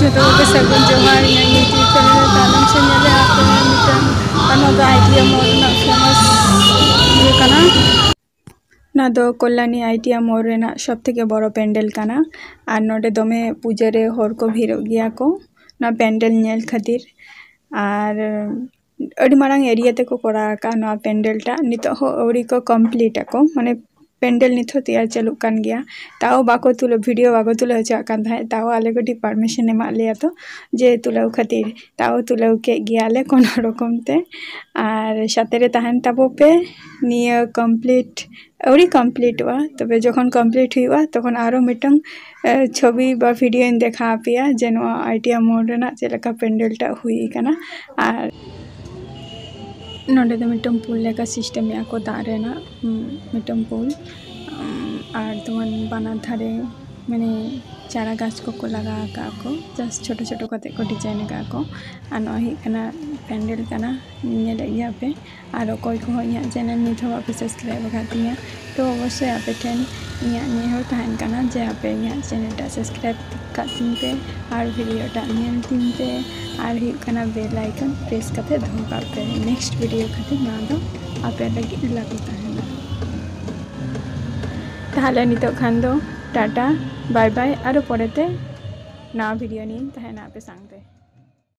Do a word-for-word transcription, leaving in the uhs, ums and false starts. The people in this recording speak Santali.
ᱡᱚᱛᱚ ᱠᱚᱜᱮ ᱥᱟᱹᱜᱩᱱ ᱡᱚᱦᱟᱨ, ᱤᱧᱟᱹᱜ YouTube channel ᱨᱮ ᱛᱟᱭᱱᱚᱢ ᱥᱮᱫ ᱧᱮᱞᱮᱫ ᱟᱯᱮ ᱢᱤᱫᱴᱟᱝ, ᱟᱨ ᱱᱚᱣᱟ ᱫᱚ ᱟᱭᱴᱤ ᱢᱳᱲ ᱨᱮᱱᱟᱜ famous ᱤᱭᱟᱹ ᱠᱟᱱᱟ᱾ ᱱᱚᱣᱟ ᱫᱚ ᱠᱚᱞᱞᱟᱱᱤ ᱟᱭᱴᱤ ᱢᱳᱲ ᱨᱮᱱᱟᱜ ᱥᱚᱵ ᱛᱷᱮᱠᱮ ᱵᱚᱲᱚ ᱯᱮᱱᱰᱮᱞ ᱠᱟᱱᱟ᱾ ᱟᱨ ᱱᱚᱰᱮ ᱫᱚᱢᱮ ᱯᱩᱡᱟᱹ ᱨᱮ ᱦᱚᱲ ᱠᱚ ᱵᱷᱤᱲᱚᱜ ᱜᱮᱭᱟ ᱠᱚ ᱱᱚᱣᱟ ᱯᱮᱱᱰᱮᱞ ᱧᱮᱞ ᱠᱷᱟᱹᱛᱤᱨ᱾ ᱟᱨ ᱟᱹᱰᱤ ᱢᱟᱨᱟᱝ area ᱛᱮᱠᱚ ᱠᱚᱨᱟᱣ ᱟᱠᱟᱫ ᱱᱚᱣᱟ ᱯᱮᱱᱰᱮᱞ ᱴᱟᱜ᱾ ᱱᱤᱛᱚᱜ ᱦᱚᱸ ᱟᱹᱣᱨᱤ ᱠᱚ complete ᱟᱠᱚ, ᱢᱟᱱᱮ ᱯᱮᱱᱰᱮᱞ ᱱᱤᱛ ᱦᱚᱸ ᱛᱮᱭᱟᱨ ᱪᱟᱹᱞᱩᱜ ᱠᱟᱱ ᱜᱮᱭᱟ᱾ ᱛᱟᱣ ᱵᱟᱠᱚ ᱛᱩᱞᱟᱹᱣ, video ᱵᱟᱠᱚ ᱛᱩᱞᱟᱹᱣ ᱦᱚᱪᱚᱣᱟᱜ ᱠᱟᱱ ᱛᱟᱦᱮᱸᱫ᱾ ᱛᱟᱣ ᱟᱞᱮ ᱠᱟᱹᱴᱤᱡ permission ᱮᱢᱟᱜ ᱞᱮᱭᱟ ᱛᱚ, ᱡᱮ ᱛᱩᱞᱟᱹᱣ ᱠᱷᱟᱹᱛᱤᱨ᱾ ᱛᱟᱣ ᱛᱩᱞᱟᱹᱣ ᱠᱮᱫ ᱜᱮᱭᱟᱞᱮ ᱠᱳᱱᱳ ᱨᱚᱠᱚᱢ ᱛᱮ᱾ ᱟᱨ ᱥᱟᱛᱮ ᱨᱮ ᱛᱟᱦᱮᱱ ᱛᱟᱵᱚ ᱯᱮ, ᱱᱤᱭᱟᱹ complete ᱟᱹᱣᱨᱤ completeᱚᱜᱼᱟ, ᱛᱚᱵᱮ ᱡᱚᱠᱷᱚᱱ complete ᱦᱩᱭᱩᱜᱼᱟ, ᱛᱚᱠᱷᱚᱱ ᱟᱨᱚ ᱢᱤᱫᱴᱟᱝ, ᱮ, ᱪᱷᱚᱵᱤ ᱵᱟ videoᱧ ᱫᱮᱠᱷᱟᱣ ᱟᱯᱮᱭᱟ ᱡᱮ ᱱᱚᱣᱟ ᱟᱭᱴᱤ ᱢᱳᱲ ᱨᱮᱱᱟᱜ ᱪᱮᱫ ᱞᱮᱠᱟ ᱯᱮᱱᱰᱮᱞ ᱴᱟᱜ ᱦᱩᱭ ᱟᱠᱟᱱᱟ᱾ ᱟᱨ ᱱᱚᱰᱮ ᱫᱚ ᱢᱤᱫᱴᱟᱝ pool ᱞᱮᱠᱟ system ᱮᱫᱼᱟ ᱠᱚ, ᱫᱟᱜ ᱨᱮᱱᱟᱜ, ᱩᱢ, ᱢᱤᱫᱴᱟᱝ pool᱾ ᱩᱢ, ᱟᱨ ᱛᱮᱢᱚᱱ ᱵᱟᱱᱟᱨ ᱫᱷᱟᱨᱮ ᱢᱟᱱᱮ ᱪᱟᱨᱟ ᱜᱟᱪᱷ ᱠᱚᱠᱚ ᱞᱟᱜᱟᱣ ᱟᱠᱟᱫ ᱠᱚ, just ᱪᱷᱳᱴᱳ ᱪᱷᱳᱴᱳ ᱠᱟᱛᱮ ᱠᱚ design ᱟᱠᱟᱫ ᱠᱚ᱾ ᱟᱨ ᱱᱚᱣᱟ ᱦᱩᱭᱩᱜ ᱠᱟᱱᱟ ᱯᱮᱱᱰᱮᱞ ᱠᱟᱱᱟ, ᱧᱮᱞᱮᱫ ᱜᱮᱭᱟ ᱯᱮ᱾ ᱟᱨ ᱚᱠᱚᱭ ᱠᱚᱦᱚᱸ ᱤᱧᱟᱹᱜ channel ᱱᱤᱛ ᱦᱚᱸ ᱵᱟᱯᱮ subscribe ᱟᱠᱟᱫ ᱛᱤᱧᱟᱹ, ᱛᱚ ᱚᱵᱚᱥᱥᱳᱭ ᱟᱯᱮ ᱴᱷᱮᱱ ᱤᱧᱟᱹᱜ ᱱᱮᱦᱚᱨ ᱛᱟᱦᱮᱱ ᱠᱟᱱᱟ ᱡᱮ ᱟᱯᱮ ᱤᱧᱟᱹᱜ channel ᱴᱟᱜ subscribe ᱠᱟᱜ ᱛᱤᱧ ᱯᱮ ᱟᱨ video ᱴᱟᱜ ᱧᱮᱞ ᱛᱤᱧ ᱯᱮ ᱟᱨ ᱦᱩᱭᱩᱜ ᱠᱟᱱᱟ bell icon press ᱠᱟᱛᱮ ᱫᱚᱦᱚ ᱠᱟᱜ ᱯᱮ next video ᱠᱷᱟᱹᱛᱤᱨ᱾ ᱱᱚᱣᱟ ᱫᱚ ᱟᱯᱮ ᱞᱟᱹᱜᱤᱫ ᱞᱟᱹᱜᱩ ᱛᱟᱦᱮᱱᱟ᱾ ᱛᱟᱦᱚᱞᱮ ᱱᱤᱛᱚᱜ ᱠᱷᱟᱱ ᱫᱚ ᱴᱟᱴᱟ, bye bye, ᱟᱨᱚ ᱯᱚᱨᱮᱛᱮ ᱱᱟᱣᱟ video ᱱᱤᱭᱮᱧ ᱛᱟᱦᱮᱱᱟ ᱟᱯᱮ ᱥᱟᱶᱛᱮ᱾